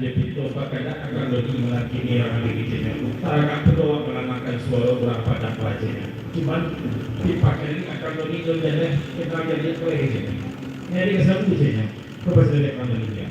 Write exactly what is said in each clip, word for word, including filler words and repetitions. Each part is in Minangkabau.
Dipinto bakandak Akang Doni malam kini, urang ado keceknyo. Taragak pulo awak malamahkan suaro urang Padang Bajinyo. Cuman, timpakali Akang Doni tu jaleh, kenal jadi apa keceknyo. Nyari ka sabu keceknyo. Ko pasti dari Akang Doni dia.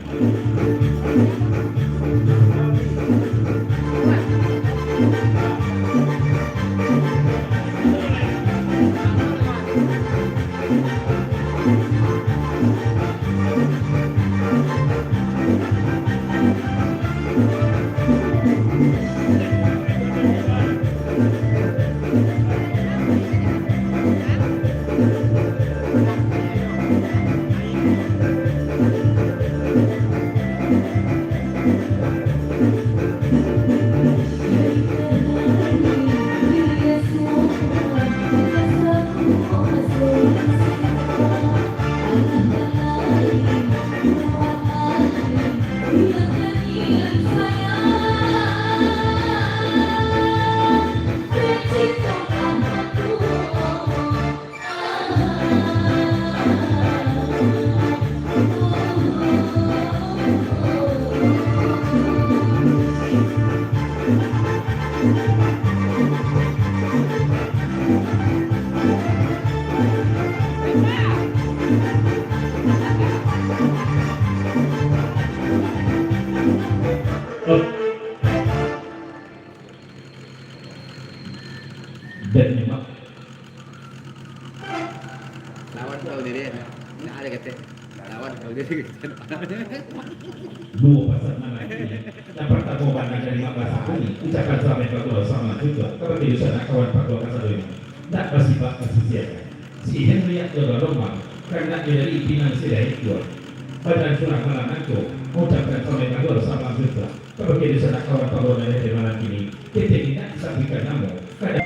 Dan memang Lawan kau diri, nak ada kata. Lawan kau diri. Duo pasan mananti. Nan partamo, bana dari mambasa kami, ucapan salamaik batua, salam juo kabake dunsanak kawan patua kasadonyo. Ndak basibak basisiakan. Si Henry Abdul Rahman, kandak dari Pinang Sirah Itua. Badan surang malam nangko, ucapan salamaik batua, salam juo. Kabake dunsanak kawan patua nan hadir malam kini, kito mintak disabuikan namo. Kada.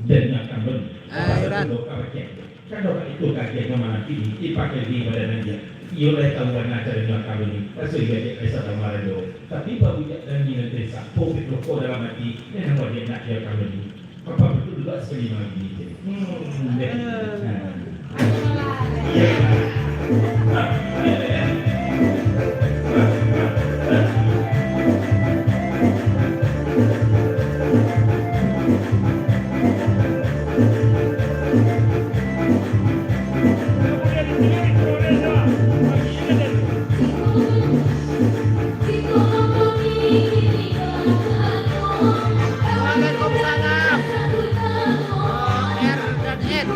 Dan akan ben-, Ah, Iran. Kalau itu kagian malam kini, dipakai di badan aja. Iyo lah tahu bana caranyo akan ben. Raso iyo aja kaisa tahu marah jo. Tapi babujak dan nginan desa, popek rokok dalam hati, memang wajib nak dia akan ben. Apa betul juga sekali malam ini? Hmm, deh. Nah. Iya. Waalaikumsalam. Oh, R dan N.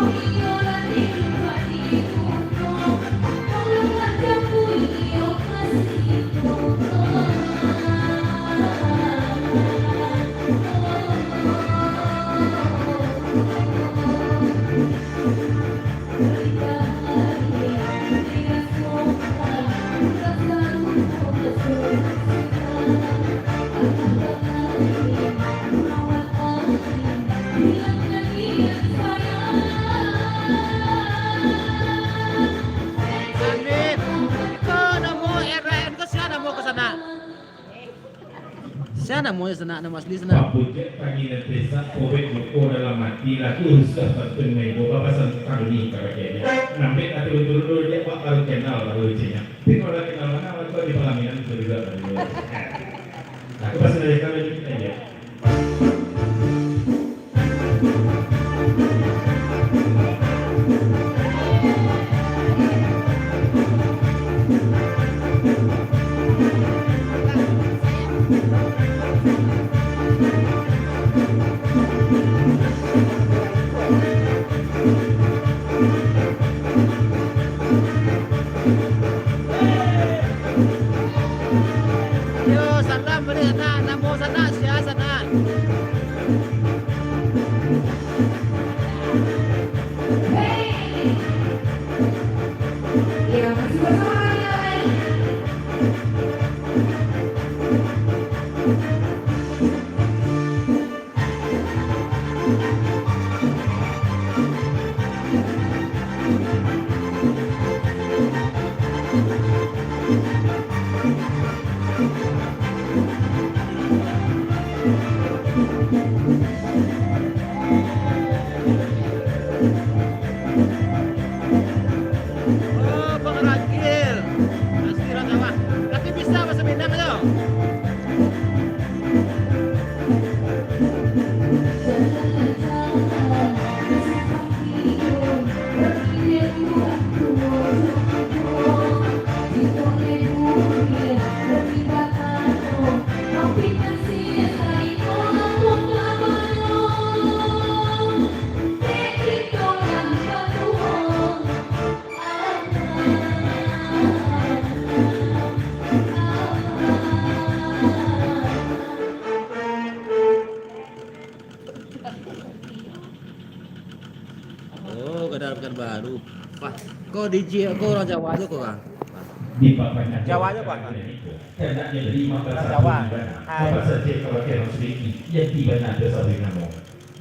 Amin. Iko namo R N ko sia namo ka sanak? Sia namonyo sanak, namo asli sanak? Papucek tangi nan tesak, kobek luko dalam ati, laku usah pantun maibo, bapasan ka duni ka rakyatnyo. Nambek ati betul-betul, dia buat baru kenal, baru icinyo. Tapi kalau lah kenal mano, awak tu di palaminan bisa juga tadi. Aku pasti dari kalau ni kita dia. Oh, gadang Pekanbaru. Wah, kau D J, kau orang Jawa aja kau, kan? Di papannya Jawa aja, Pak. Hendaknya dari mata Orang satu Jawa. Di mana? Ah. Apa saja kalau kira sedikit, yang tiba nanti sawi namo.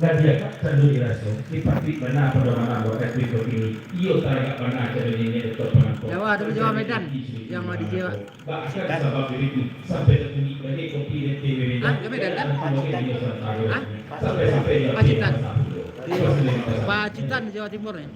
Lah dia kan selalu dirasa, di pabrik bana pada mana buat kaki kau ini. Iyo, taragak bana aja dari ini, doktor penangkap. Jawa, tapi Jawa Medan. Yang mau D J, Pak. Bahkan sabab diriku sampai terkulik bagi kopi dan T V Medan. Hah? Kami datang. Dan Pacitan. Hah? Sampai-sampai dia Pacitan. Pacitan. Pacitan, Jawa Timur ni.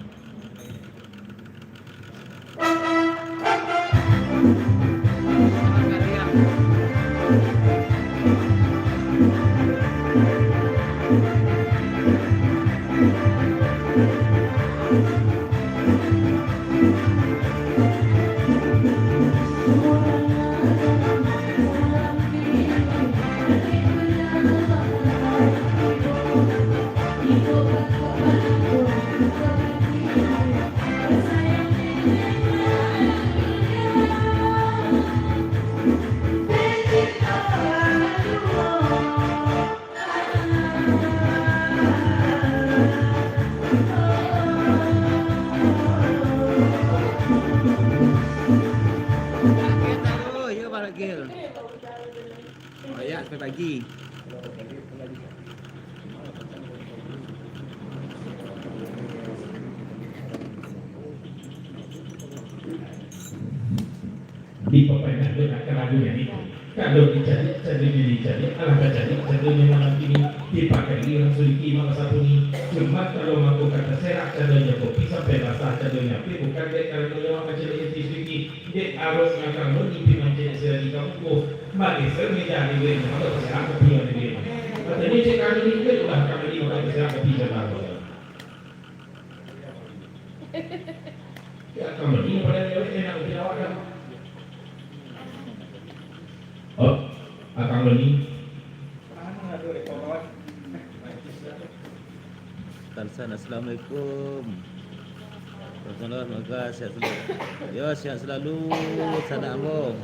Yo, Pak Gil. Oh, ya, sampai pagi. Di papanjang tu nak karaguan itu. Kalau dicari, cari dicari, alah dicari, cari malam kini. Dipakai orang suliki maka sabuni. Cuma kalau mangko kata serak, cari kopi sampai basah, cari nyapi bukan dek karano nyawa macam itu suliki. Dek arok nan kanggo nipi mancek sirah di kampuh, bageser meja di rumah, atau terserah kopi yang di rumah. Katanya cek kami ni, kan ulah kami ni, maka terserah kopi jalan. Ya, kami ni pada cewek enak kopi awak kan. Oh, akang ni. Tarsan, assalamualaikum. Warahmatullahi wabarakatuh. Sehat selalu. Yo, sehat selalu, sanak ambo.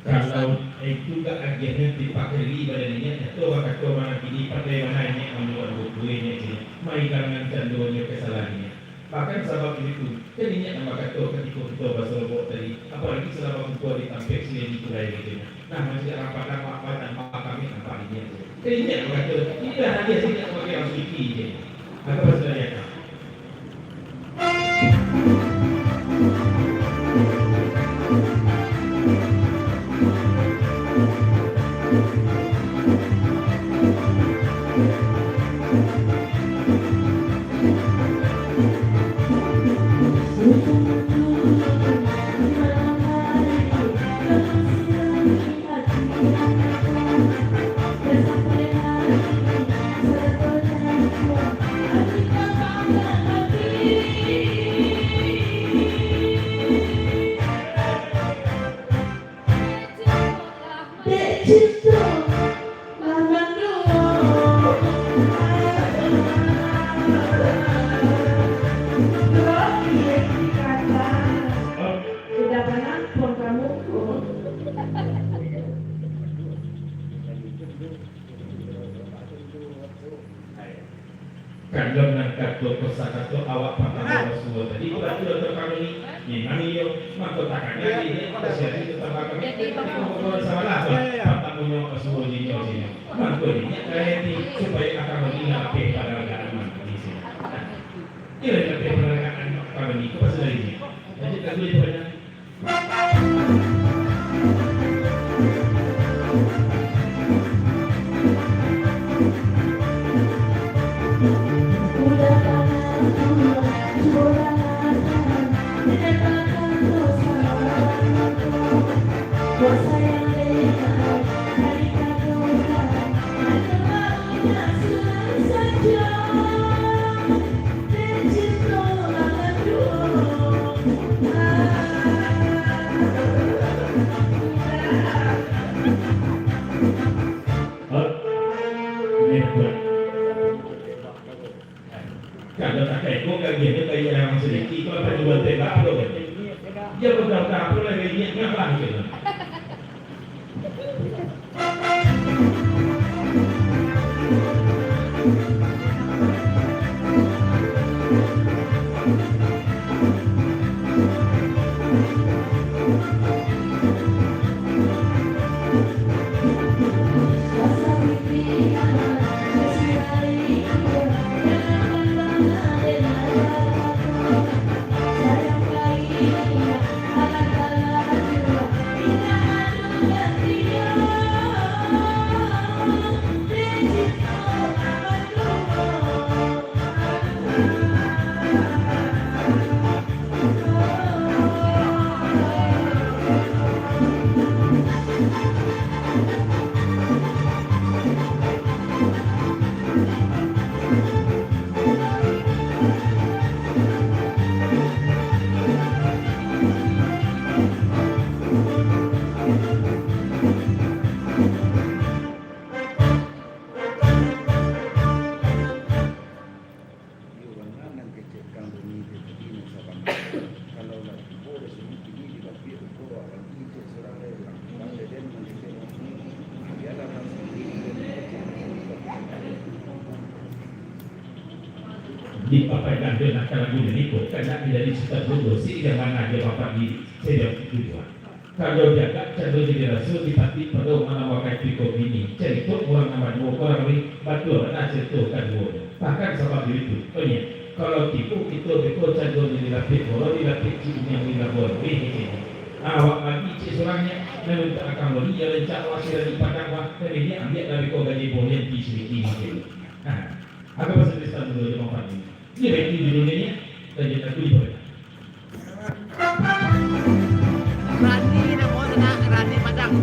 Kalau itu gak agiahnya tipak kali badan ini, atau bakato mana kini pandai mana ini ambil buku ini, mai jangan candu kesalahannya. Bahkan sabab itu, kan inyo nan bakato katiko kito basorobok tadi, apalagi salamo kumpua di tampek siriah di tulai gitu. Nah, masih dalam padang, mak, padang, mak, kami nampak inyo tu. Kan inyo nan bakato, inilah hadiah siriah sebagai orang suci je. Maka pasti dari atas. Sudah pernah pun kamu pun. Kalau nan kato kosakato awak patang basuo tadi, tu aturan terpadu ni. Memang iyo, mangko takana di ini, kosian itu tambah kami, tapi mangko bukan salah, Pak. Patang punyo basuo jinyo-jinyo. Mangko ini, kaya ini, supayo akan bagi lapeh pada agak aman di sini. Iyo, lapeh pada agak aman, akan bagi, itu pasti dari ini. Jadi, kalau itu banyak, Kalau tak kaiko, kagian tu kayak yang sedikit, kalau tak jual tembak, apa kan? Dia berapa, apa lagi, dia ngapa gitu? Dipapaikkan jo nakal lagu nan iko, kandak dijadi sutan bungo, siriang manah jo bapak diri, siriang tujuan. Kalau diagak cando jadi raso, ditatik pado manambakan piko bini, carito urang nan baduo, urang weh, batua bana carito kaduonyo. Bahkan sabab itu, konye, kalau tibo kito beko cando jadi lapik, boro dilapik cik inang di labuan weh, hehehe. Awak bagi cik surangnyo, nan untuak akang boli, iyo rancak awak sirah di padang, wah, nan ini ambiak lah beko gaji bolian di siriki, hehehe. Nah, Apa pasal pesta mudo jo Bang Fadli? Iyo, itu judulnyo, iyo. Lanjut lagu di bawah. Rani namo sanak, Rani Padang.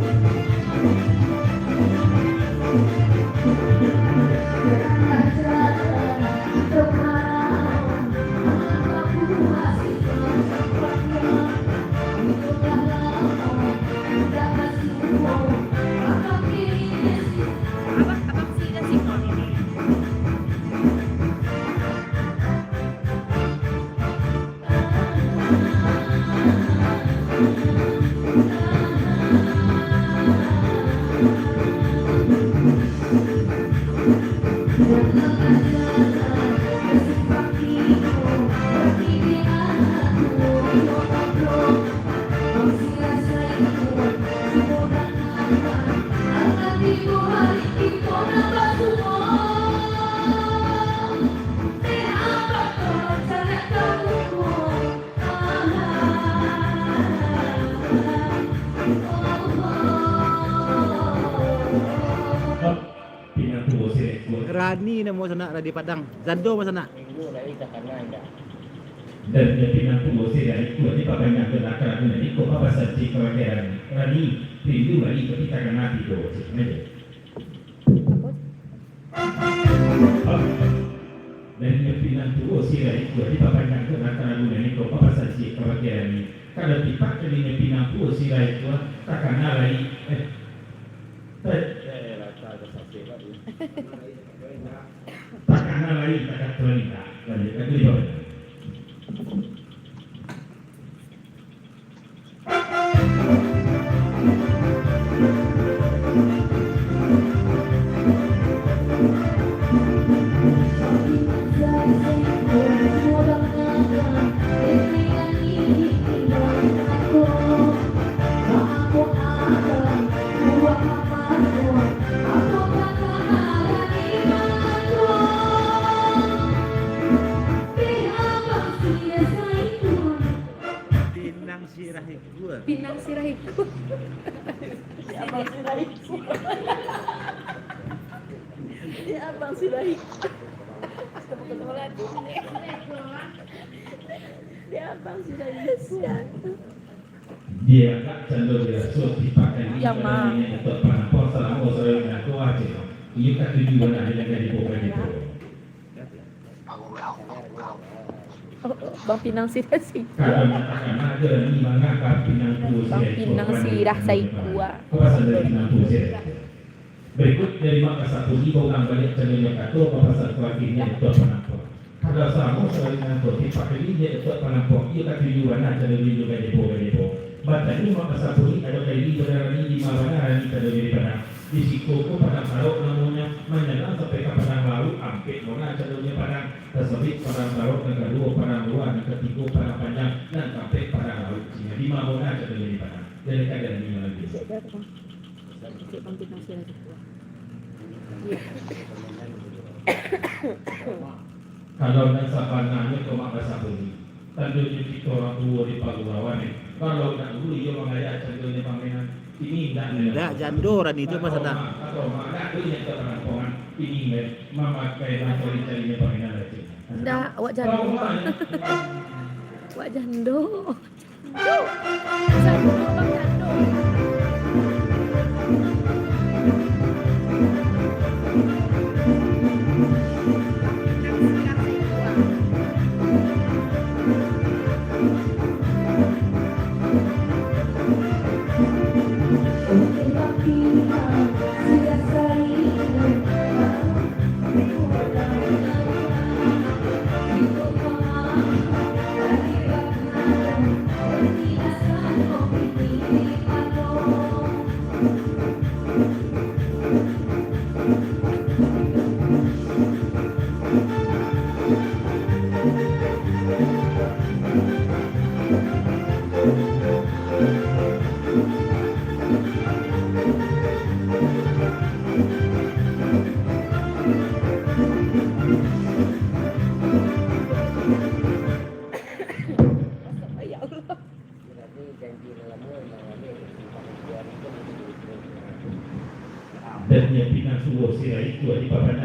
Abang, abang sih dah sih. Pinang tuo sirah ikua. Rani namo sanak, Rani Padang. Jando ma sanak. Rindu lai takana indak. Dan pinang tuo sirah ikua, dipapanjang jo nakal lagu nan iko, papasan ciek kabake Rani. Rani, rindu lai tapi takana tibo. Cik, ayo. Dan pinang tuo sirah ikua, dipapanjang jo nakal lagu nan iko, papasan ciek kabake Rani. Kalau tipak kalinyo pinang tuo sirah ikua, takana lai, eh, Takana lai takatuan indak. Lanjut, lagu di bawah. Pinang sirah ikua. Pinang sirah ikua. Di abang sirah ikua. Di abang sirah ikua. Di abang sirah ikua. Diagak cando diraso, tipak kalinyo. Yang ma- kalinyo untuak panampuang salamo sarawik nan tuo, cek. Iyo katuju bana, iyo katuju bana. Bang Pinang sirah singkua. Kalau nak takana, ado ni manga Bang Pinang tuo sirah ikua. Bang Pinang sirah singkua. Kau pasal dari Pinang tuo sirah ikua. Berikut dari Mak Kasapuli, baulang baliak candonyo kato, papasan tarakhirnyo untuak panampuang. Kalau samo sakali nangko, tipak kalinyo untuak panampuang, iyo katuju bana candonyo jo gajebo-gajebo. Batanyo Mak Kasapuli, ado kaili bana Rani, di ma bana Rani candonyo dipandang. Di siko ko Padang Sarok namonyo, manyalang sampai ka Padang Lauik, ampek bana candonyo pandang. Tasabik Padang Sarok, nan kaduo Padang Lua, nan katigo Padang Panjang, nan kaampek Padang Lauik. Cina di ma bana candonyo dipandang. Dari kaadaan di ma lagi. Kalau nan sabananyo ko Mak Basabuni, tandonyo kito urang tuo di pagurauan, eh. Kalau nak dulu iyo mangaya candonyo pamenan, kini indak. Indak, jando urang itu, Mas Anang. Atau mak, atau mak, nak dulu nyo ka panampuangan, kini, eh, mamakai nan cari-carinyo pamenan, eh. Indak, awak jando. Kalau mak, awak jando.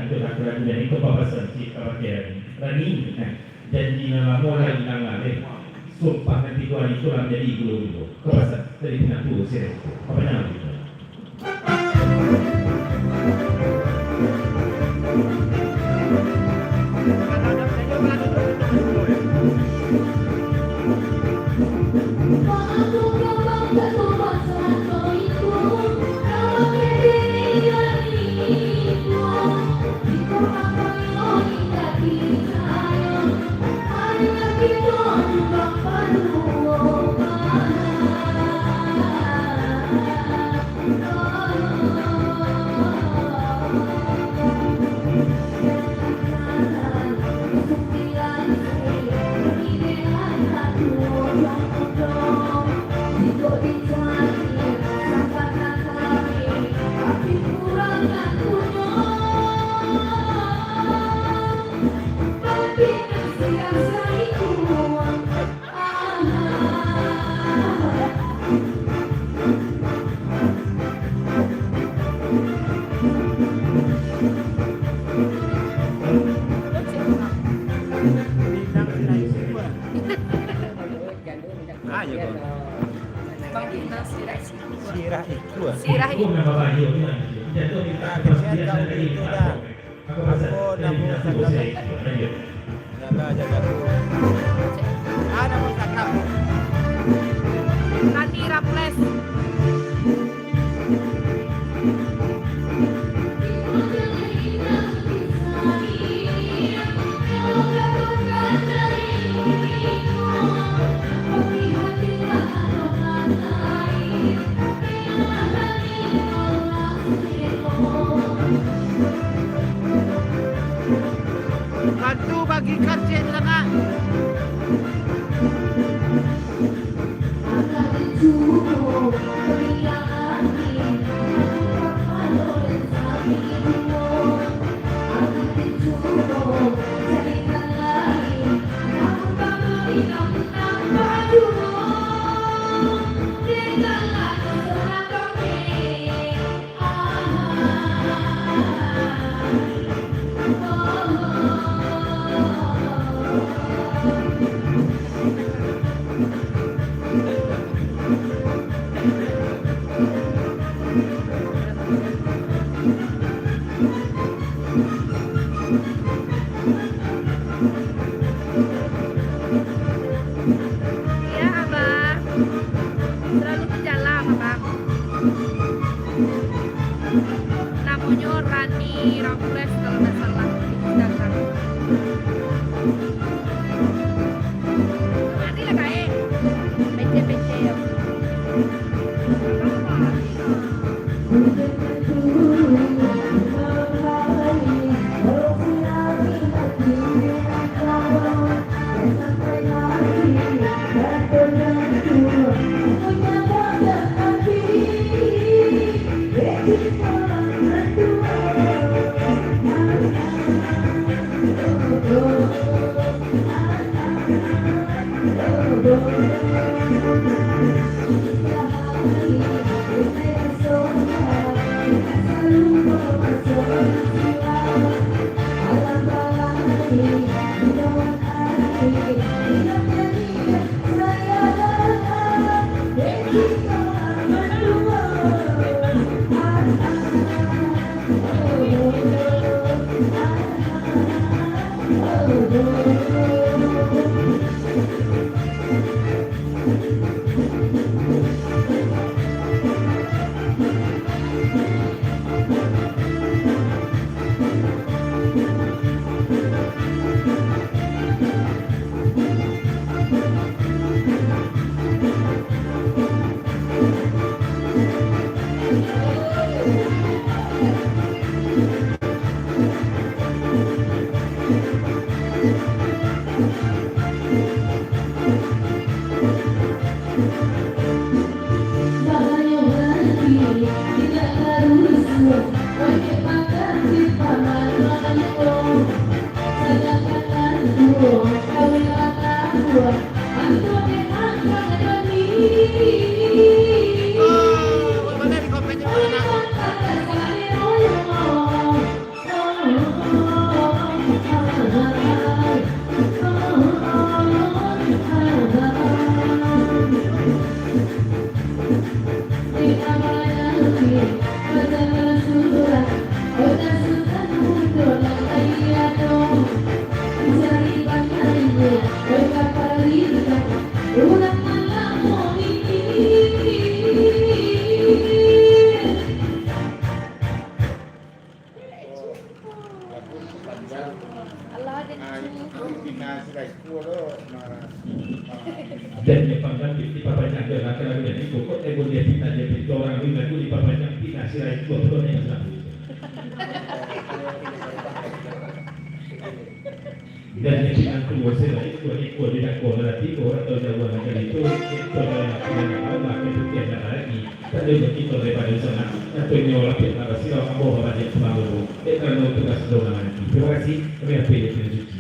Itulah keraguan itu papasan cik kapakai Rani. Rani, nah, janji nan lamo lah ilang lah, eh. Sumpah nan tigo ari tu lah manjadi gulo-gulo. Kapasan dari pinantu sirah itu. Apa nama itu? Ayo, Bang. Bang Bintang sirah ikua. Sirah ikua. Sirah ikua. Nah, kasihan kamu itu, Bang. Apo namo Instagram? Jaga, jaga tu. Ah, namo Instagram. Rani Ramles. Bantu bagikan cek tu, Sanak. Iya, Abah. Selalu berjalan, Abah. Namonyo Rani Ramles, kalau ndak salah, di Instagram. Kamari lah, Kae. Pece-pece, yo. Dan dia pangganti di papanyang dia lah, kalau dia ikut, kok dia boleh pindah, dia pindah orang lain lagu di papanyang, pindah sila ikut, kok dia salah. Dan yang sinan kaluar sila ikut, ikut di dakwa, berarti orang tahu jauh lagi itu, itu adalah yang Allah, itu tiada lagi. Tandinyo kito daripado di sinan, nyatonyo lapiak nan basilau ambo babaliak pulang dulu, dek karano tugas doh mananti. Tarimo kasih, kami akhiri dengan suci.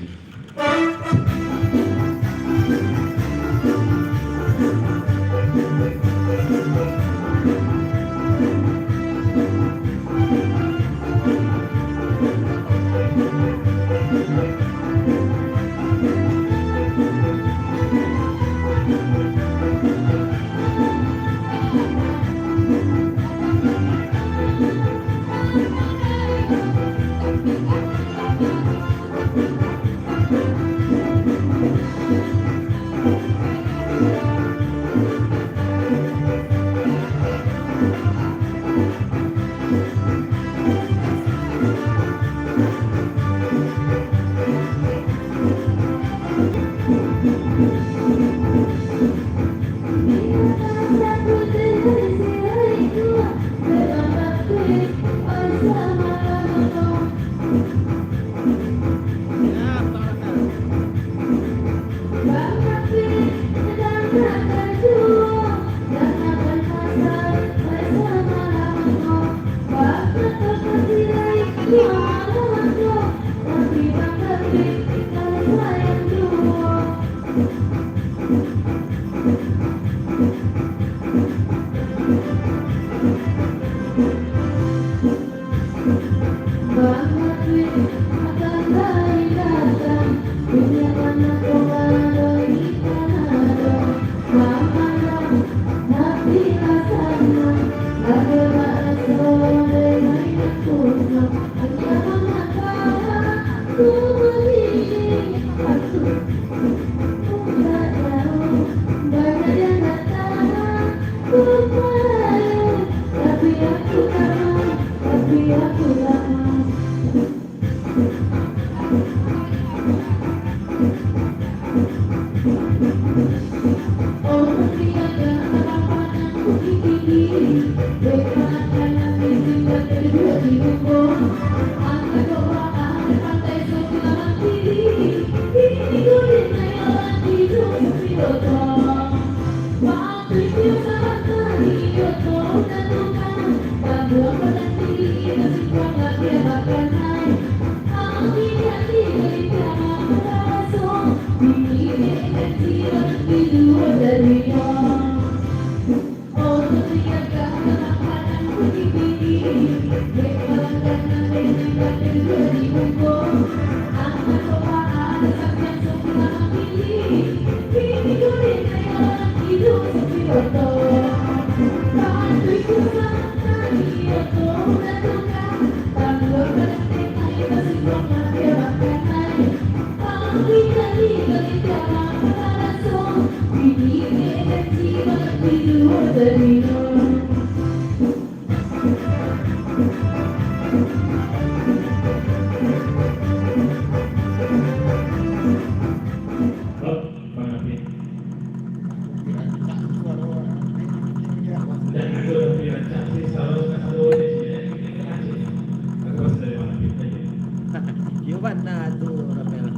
Iyo bana tu, Rapel.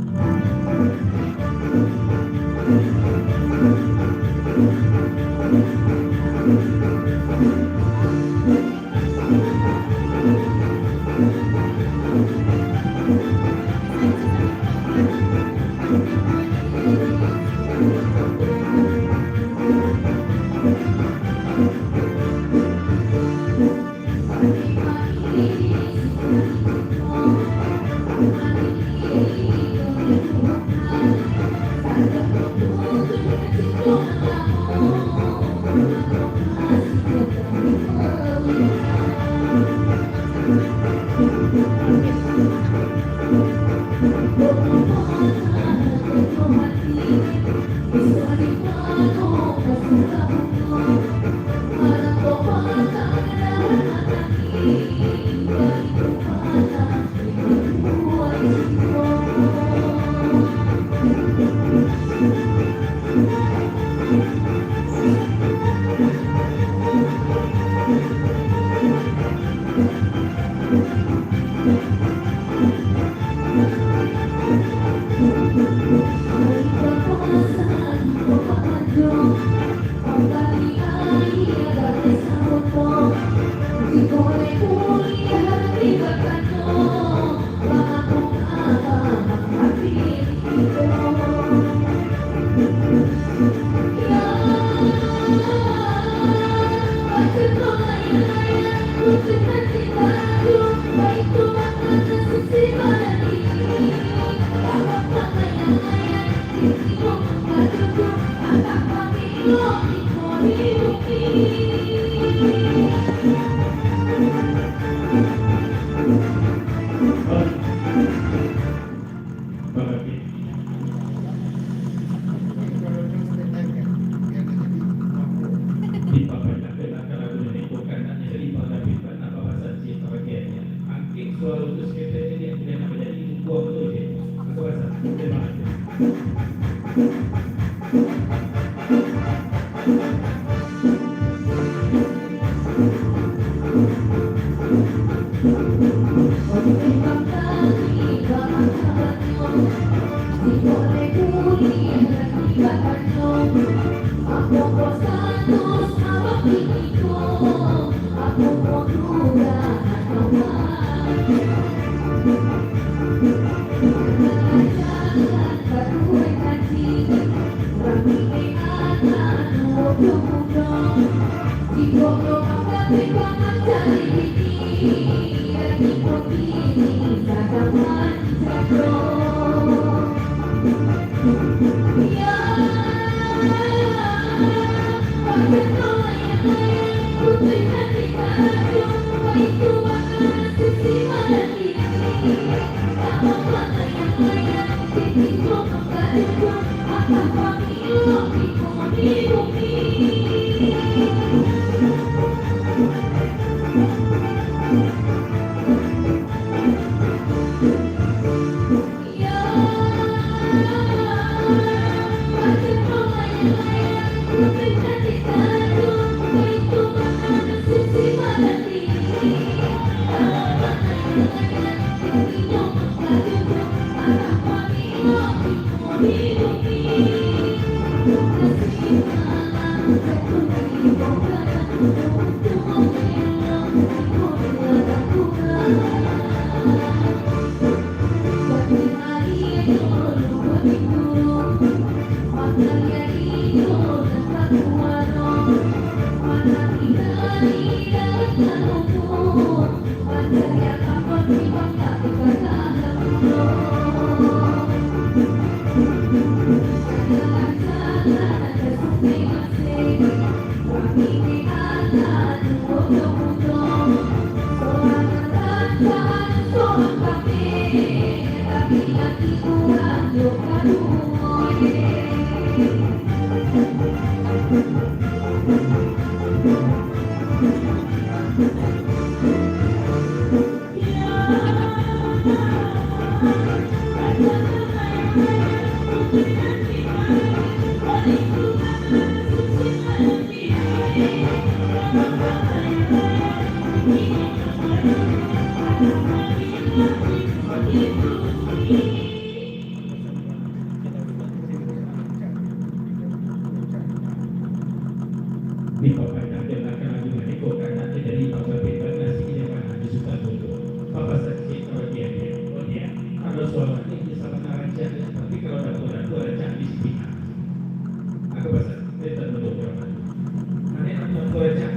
Dipapanjangkan akan lagu nini, bukan nak jadi pangapit bana papasan cik bagian. Angkik suaro tu sekepek jadi yang tidak nak jadi buang tu je. Aku rasa. Terima kasih. Dipapanjangkan akan lagu maniko, karano jadi pangapit bana si Jaman Haji Sutan Guntur. Papasan cik bagian dia. Oh, dia. Kalau suara ni bisa bana rancak, tapi kalau dapur-dapur rancak di sini. Aku pasal, saya tak tahu orang. Mana yang nak buat rancak?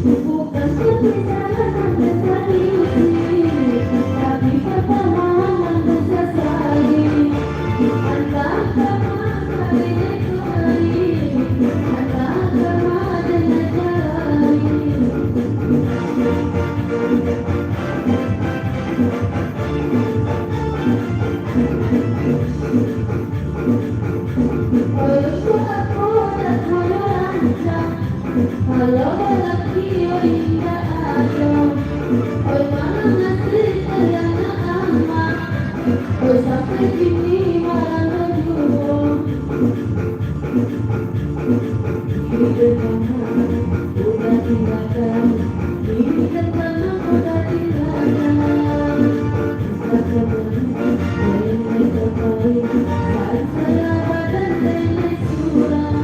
Bukan perjalanan yang tadi uji, tapi pertemanan yang sesali. Entah Kalau balaki, oi, indak ado. Oi, malah nasi, oi, anak amak. Oi, sampai kini malah bajuang. Hidup lama udah tinggalkan, hidup lama udah tinggalkan. Bagaimana nenek Jokowi, salah badan nenek surang.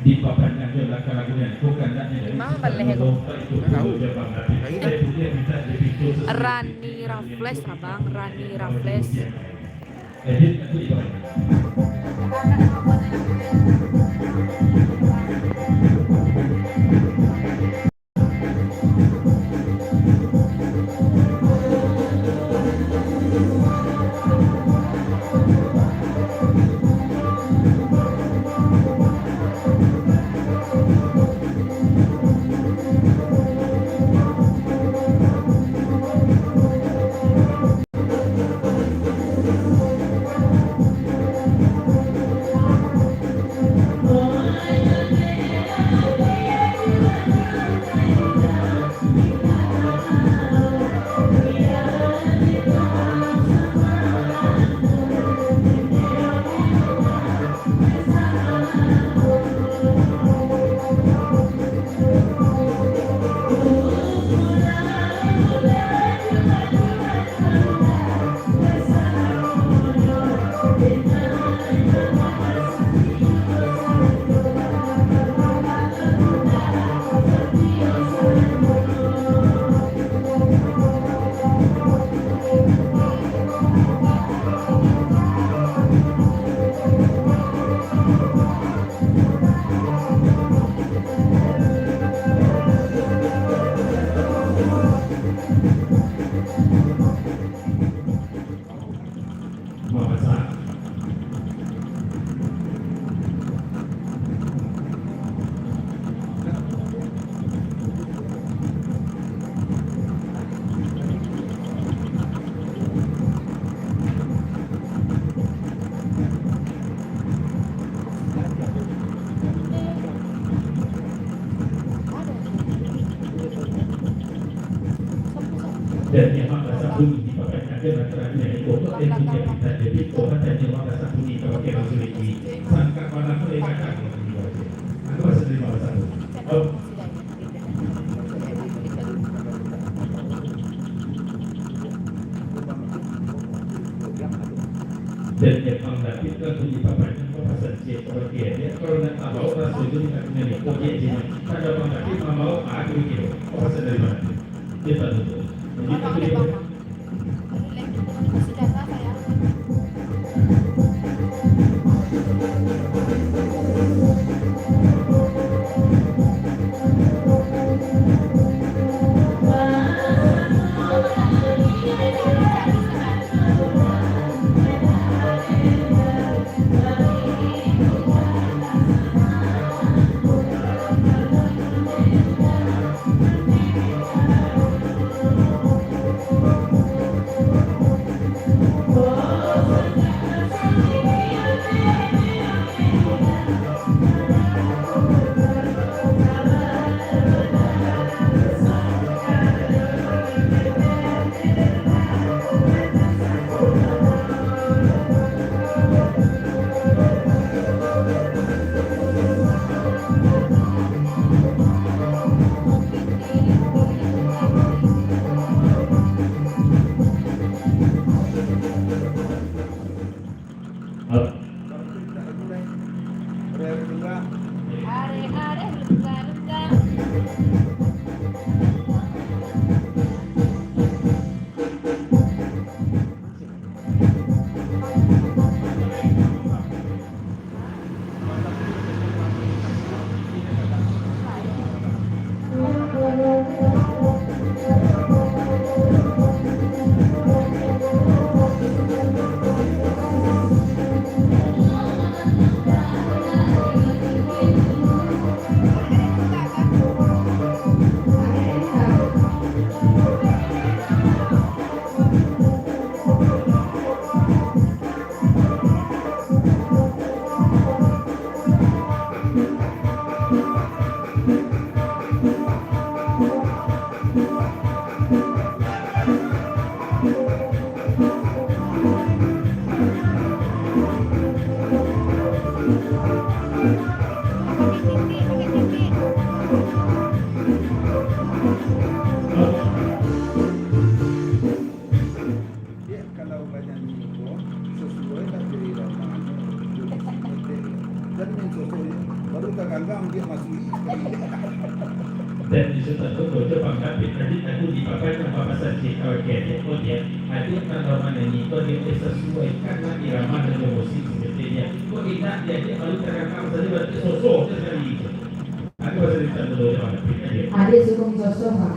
Dipapanjang jo langkah lagunyo, bukan nak jadi Bang, baleh aku. Rani Raffles, abang, Rani Raffles. Dan memang rasa bunyi di papan akhir antara dunia ini, untuk yang punya kita jadi, Tuhan dan memang rasa bunyi, kalau kita sulit di sangka mana pun yang kacau. Aku rasa terima rasa bunyi. Oh. Dan Jepang David kan bunyi papan, papasan siap orang dia, dia kalau nak tahu rasa itu nak kena lihat, dia je. Kan Jepang David mambawa, ah, tu dia. Papasan dari mana? Dia tak tahu. Jadi, apa dia dia buat? Masih data saya. Ini ko dia sasuaikan irama dan musik sepertinya. Ko indak dia, dia baru terangkan saja, berarti sosok sekali itu. Aku rasa dia tak tahu dia mana. Adik suka sosok, Pak.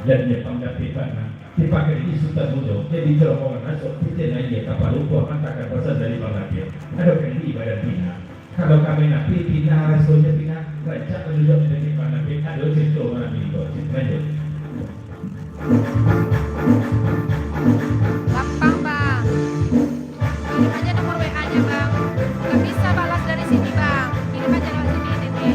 Dan nyo Bang David bana, dipakai di Sutan Mudo, jadi rombongan masuk, pitih nan iyo kapalo, buah mantakan pasan dari Bang David. Ado kali di badan pina. Kalau kami napi pina, rasonyo pina, rancak manunjuak dari Bang David, ado carito malam minggu. Lanjut. Gampang, Bang. Kirim aja nomor W A-nya, Bang. Nggak bisa balas dari sini, Bang. Kirim aja lewat sini, Dede.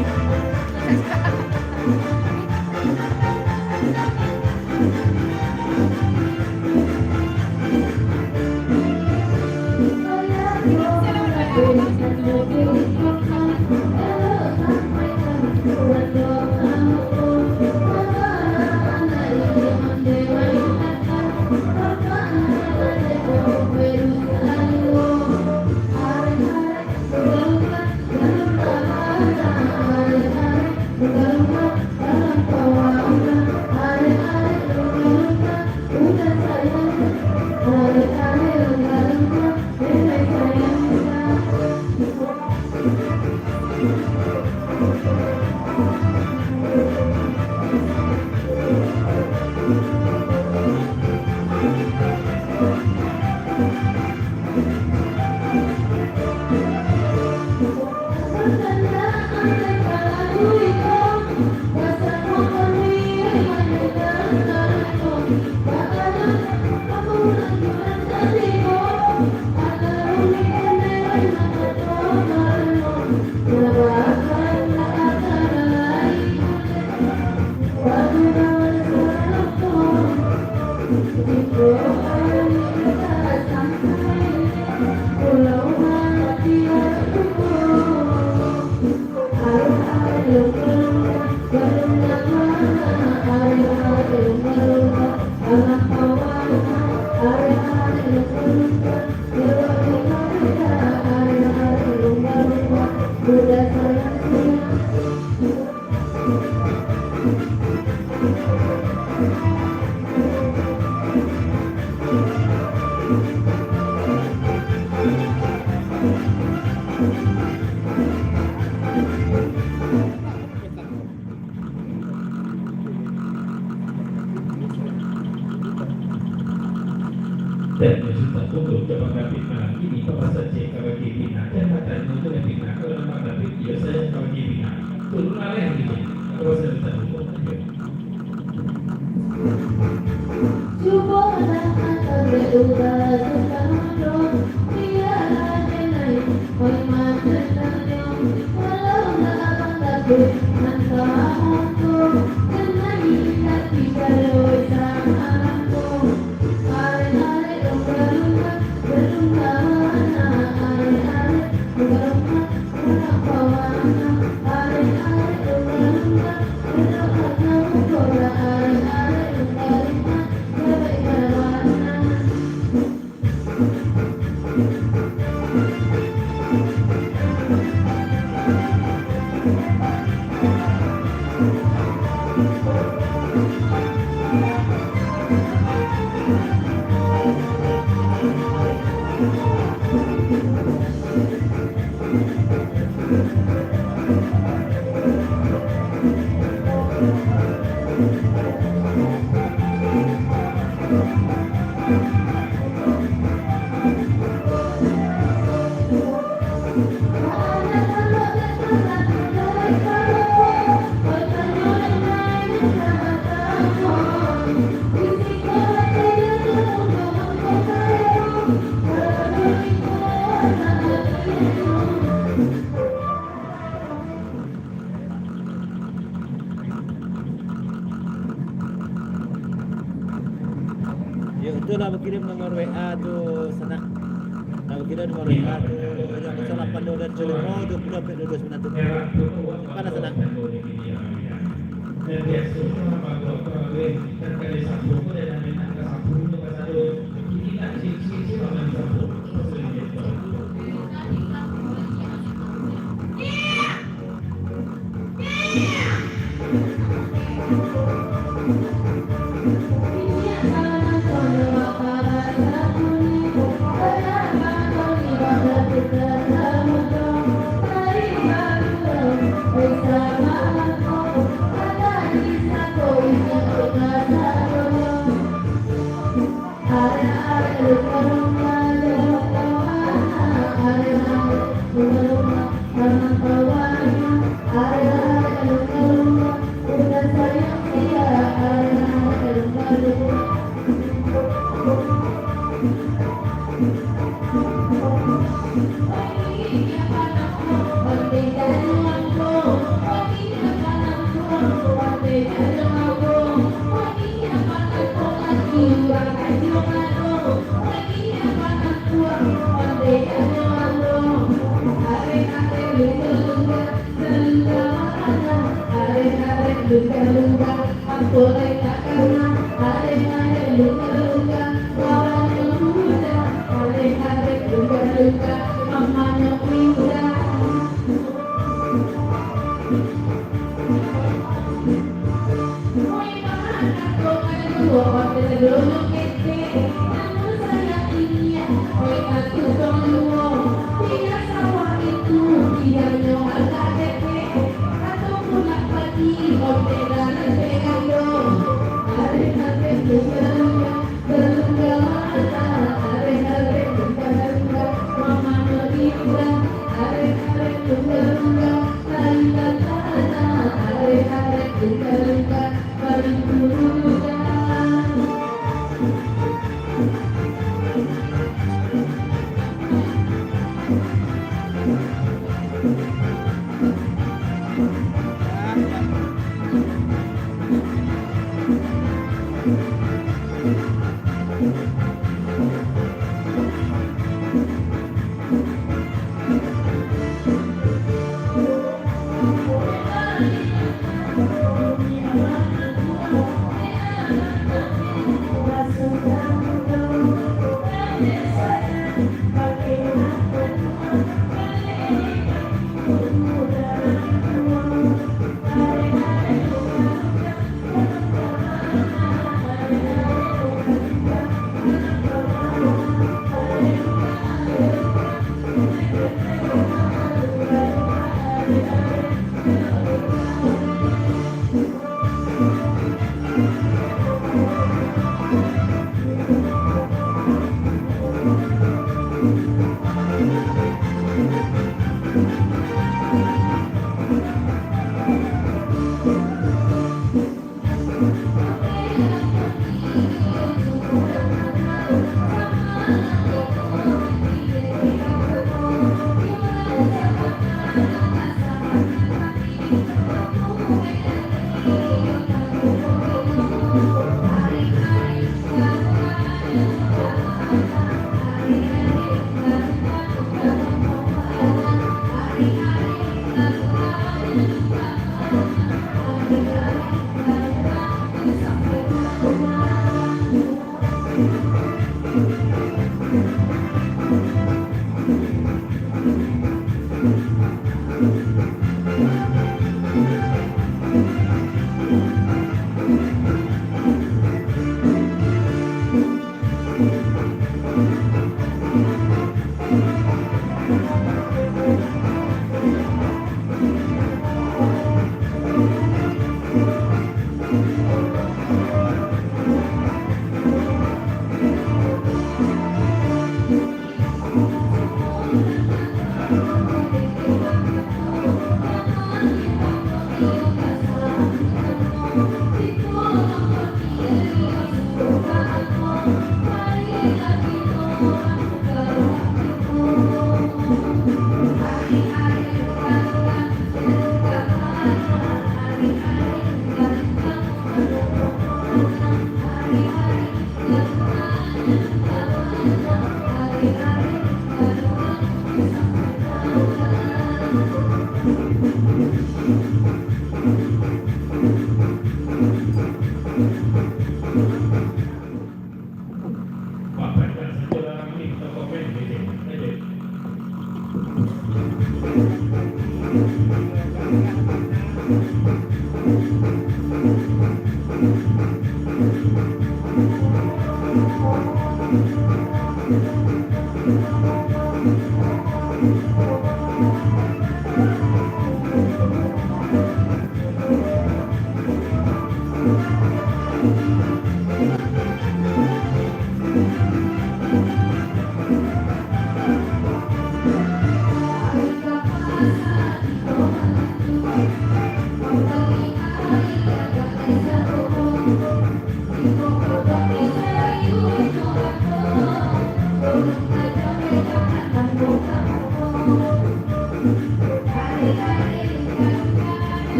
Dan maksud takut tu, cabang David malam ini, papasan cek ka bagi pina, dan batanya tu ka pina, kalau nampak David, iyo sayo ka bagi pina. Turun lah, leh, gitu. Papasan takut tu, ayo. Cubolah angkatlah udah sekarang, biarlah dia naik, oi macam tanyong, walau nak abang takut, mantap motor, kenai kaki kalau sama lampu. Arek-arek lumba-lumba, berlumba bana, arek-arek lumba-lumba, berlumba bana, arek-arek lumba-lumba, berlumba bana, arek-arek lumba-lumba, berlumba bana. Yo, tu lah bakirim nomor W A tu, sanak. Lah bakirim nomor W A tu, kosong lapan dua dua limo, dua puluh, dua puluh sembilan tu. Simpan lah, sanak.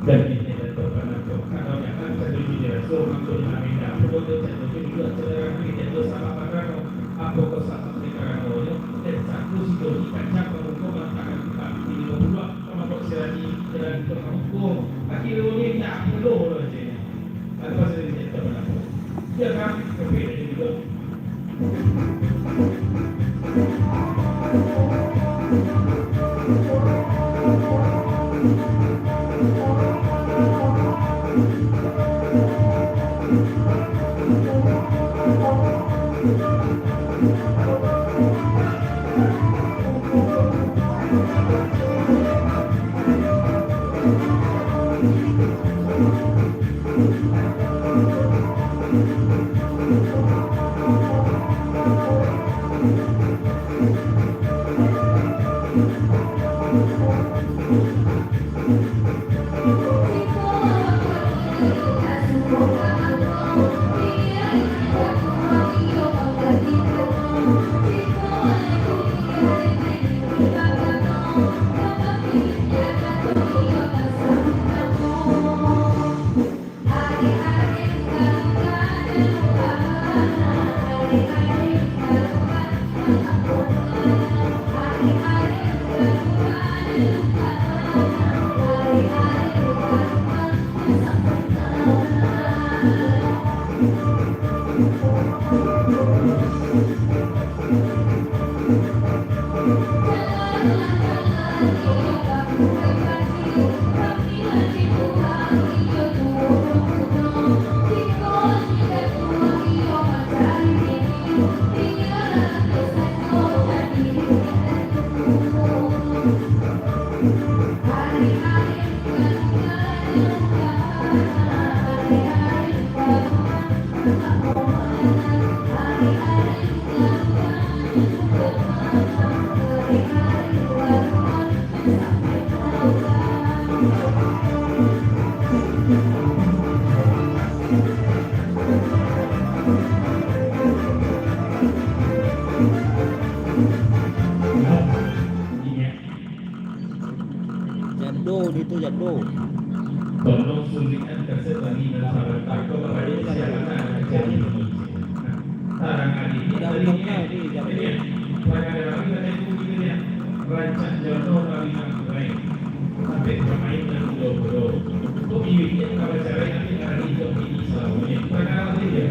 Dan ini adalah panampak, kalau jangan satu jujur rasul, mangko di amida, pokok tu cak tu juga saudara kami jatuh salah pangkano, apa kau salah pangkano, dan satu situ di kancah pangungkuman tangan kita, ini pula, mangko sirati jalan ke pangungkuman, akhir dunia tak perlu raja. Lepas dari kita berlaku, dia kan berbeda juga. Jando di tu, jando. Tolong sulikan kaset lagi dan sabar. Takut pada siapa nak jadi pemimpin. Tarang hari ini, tarang ini. Ini, tarang hari ini, tarang ini. Rancak jodoh kami nak mulai. Sampai pemain dan muda-muda. Kok biwiknya kalau cerai nanti hari itu ini selalu ini. Tarang hari ini.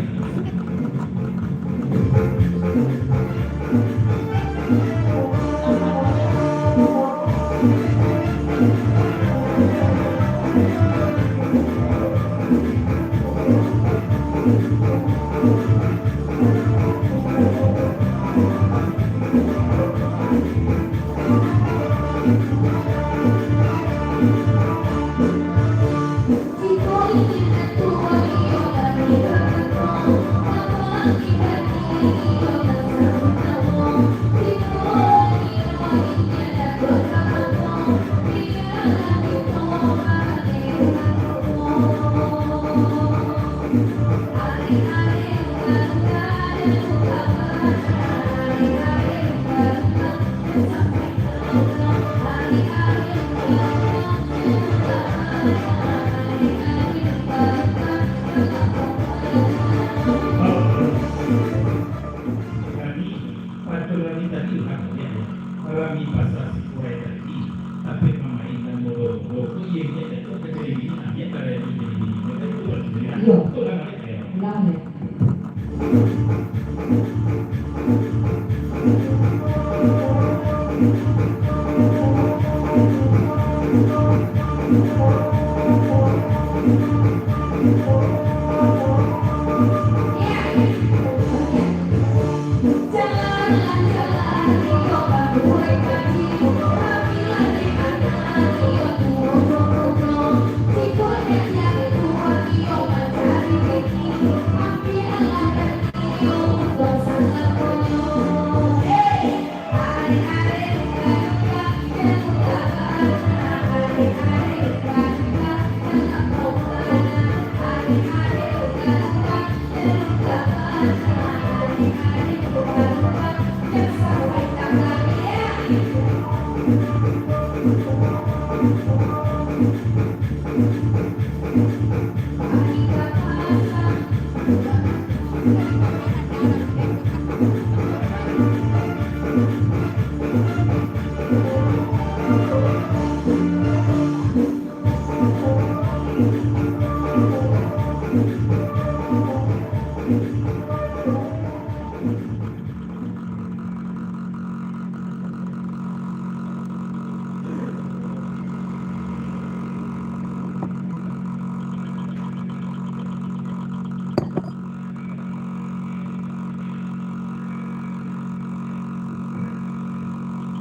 Kami, patuah kami tadi, Tuhan, ya. Rami pasal sikurai tadi, tapi mamainkan bodoh-bodoh. Oh, iya, iya, iya. Kok kecil ini, nah, dia tak ada ini, ini, ini. Kata itu, Pak, ya. Iya. Betul lah, Mak, ya. Benar, ya.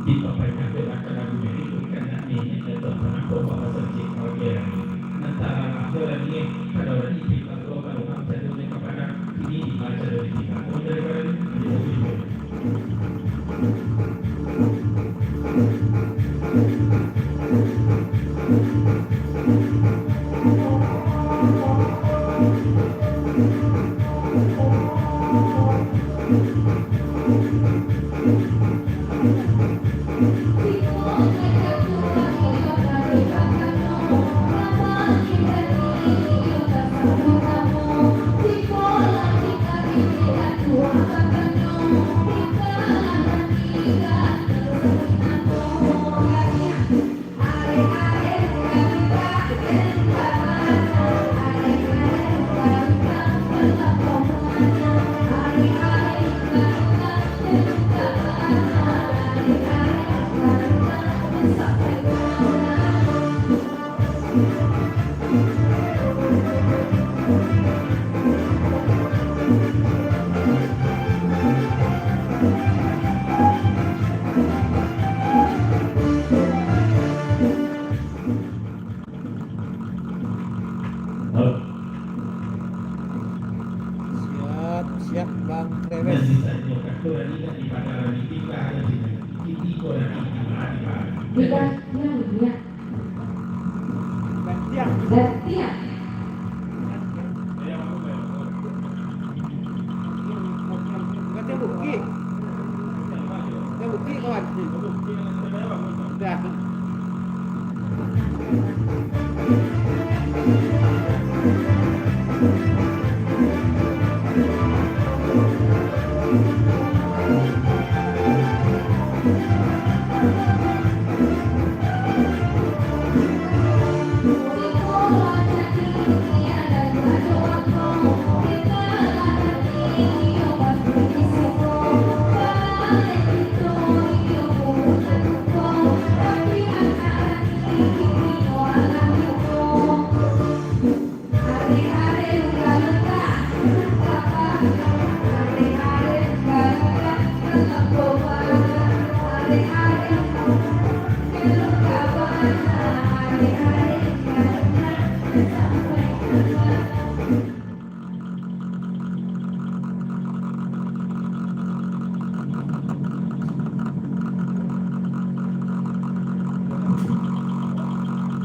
Dipapaingan dek macam lagu jadi, bukan nak nini, atau panampak bahasa cik kawagian. Nantara lah, kalau ni, kalau ni, kalau kalau kaluhan, cadu ni kapanan, kini di macam ni, kalau dari pada ni, Siap, siap, Bang Trewes. Tidak, yang mulia. Gantiang. Gantiang. Gantiang bukik. Gantiang bukik, kawan. Dah.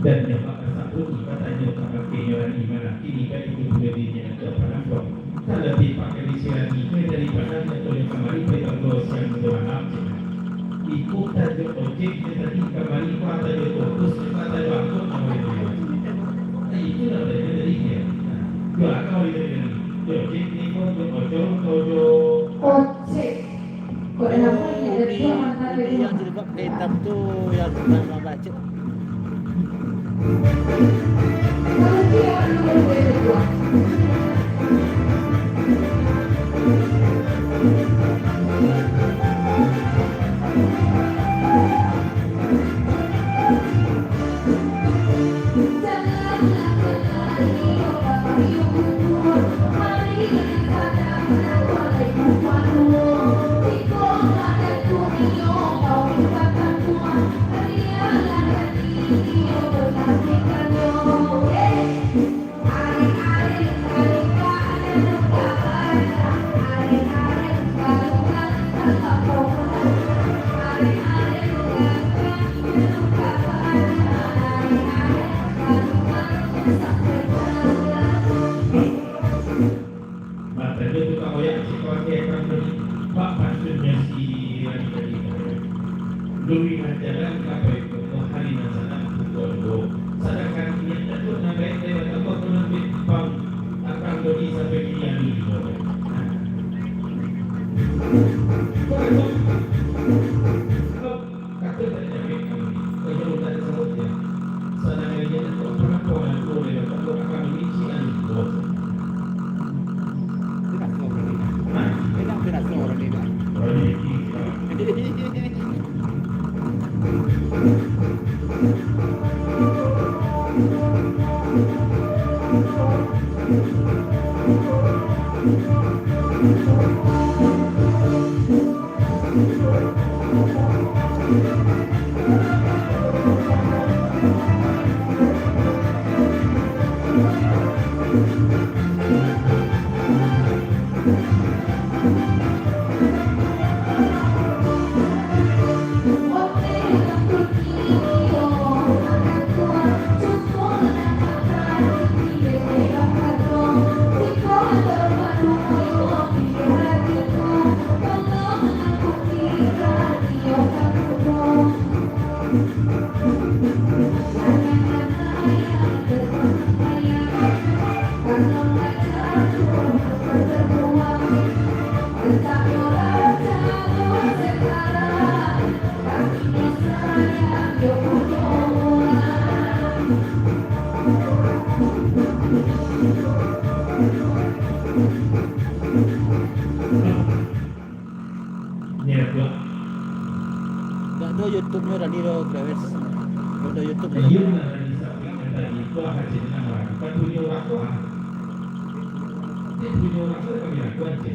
Dan nyo bak tasabut, ibaratnyo ka bakeh nyo rani malam, kini baitu pulo diri nyo ka panampuang. Talabiah pakali sirani, kue daripado nyo kamari, pai banggo siang jo malam, cek. Iko tajo ojek nyo tadi kamari, kua tajo otos, kua tajo angkot, nyo boleh lewat. Nah, itulah tadi nyo tadi, yo. Nah, dua kamari tadi, yo, ojek ni ko, jo ojol, ko jo ojek. Kok dalam ni ada dua mata. Yang jilbab hitam tu yang tukang babacik. Luruih jalan ka Payokumbuah hari nan sanak pukua duo. Sadangkan inyo Datuak nan gaek dari batambah munafik, pang, datang bodi sampai kini anu juo. Kato tak jawek kami, kato tak disambut dia. Sadangkan inyo Datuak pernah kawan duo dari batambah akan mangicik anu juo. Hah? Urang ni dah. Nyo, Tuan. Dak ado YouTube-nyo tadi doh, Grewes. Dak ado YouTube tadi. Iyo, lah, tadi sampaikan tadi, Tuan, hajat nang lah. Bukan punyo urang, Tuan. Dia punyo urang tu, kami lakukan je.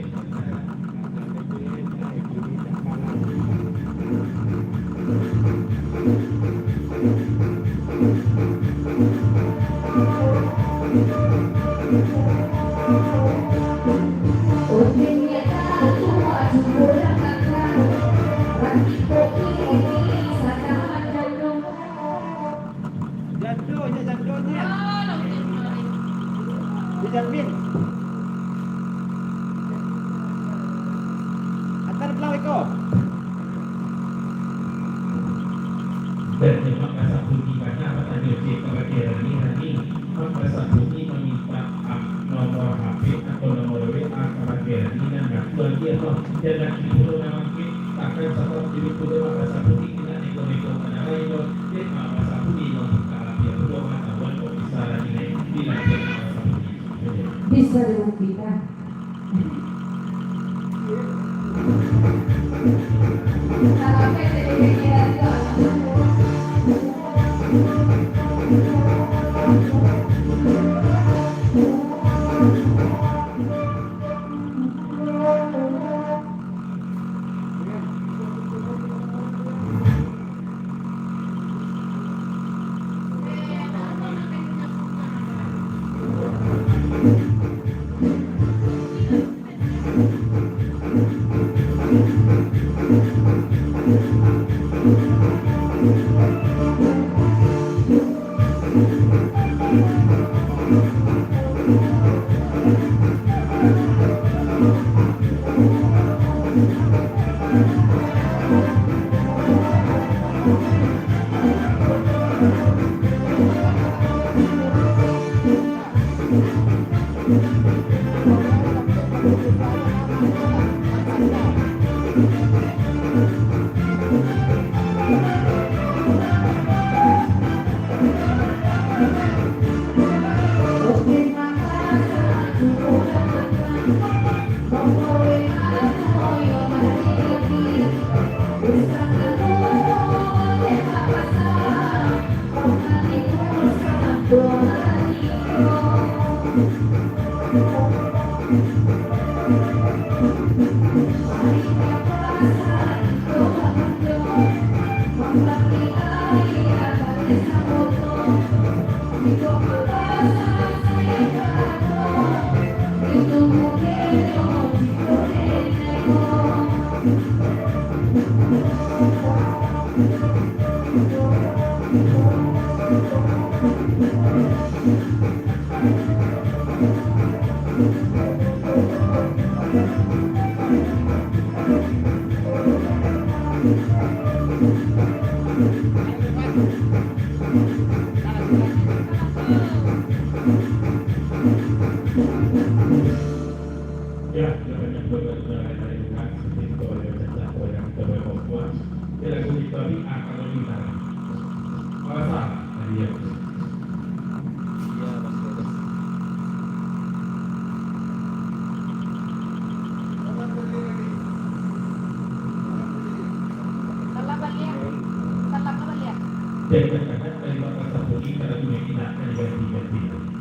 Jando, nyo jando, nyo. Dijamin. Antar pulang iko. Dan memang rasa bunyi banyak batanyo cek kabake Rani, Rani, memang rasa bunyi mamintak, ah, nomor H P atau nomor W A kabake Rani nan batua dia tu. Dan laki pulo nan mangke, takkan sabab diri pulo memang rasa bunyi kena neko-neko ka nan lain tu. Dek memang rasa bunyi mambukak api pulo pangatahuan kok bisa Rani, bila memang rasa bunyi. Bisa dibuktikan. Tapi akal logika. Alasan tadi ya. Iya, Mas Ferry. Salam baliak. Salam baliak. Jangan-jangan kalimat rasa pergi karena dunia tidak akan diganti-ganti.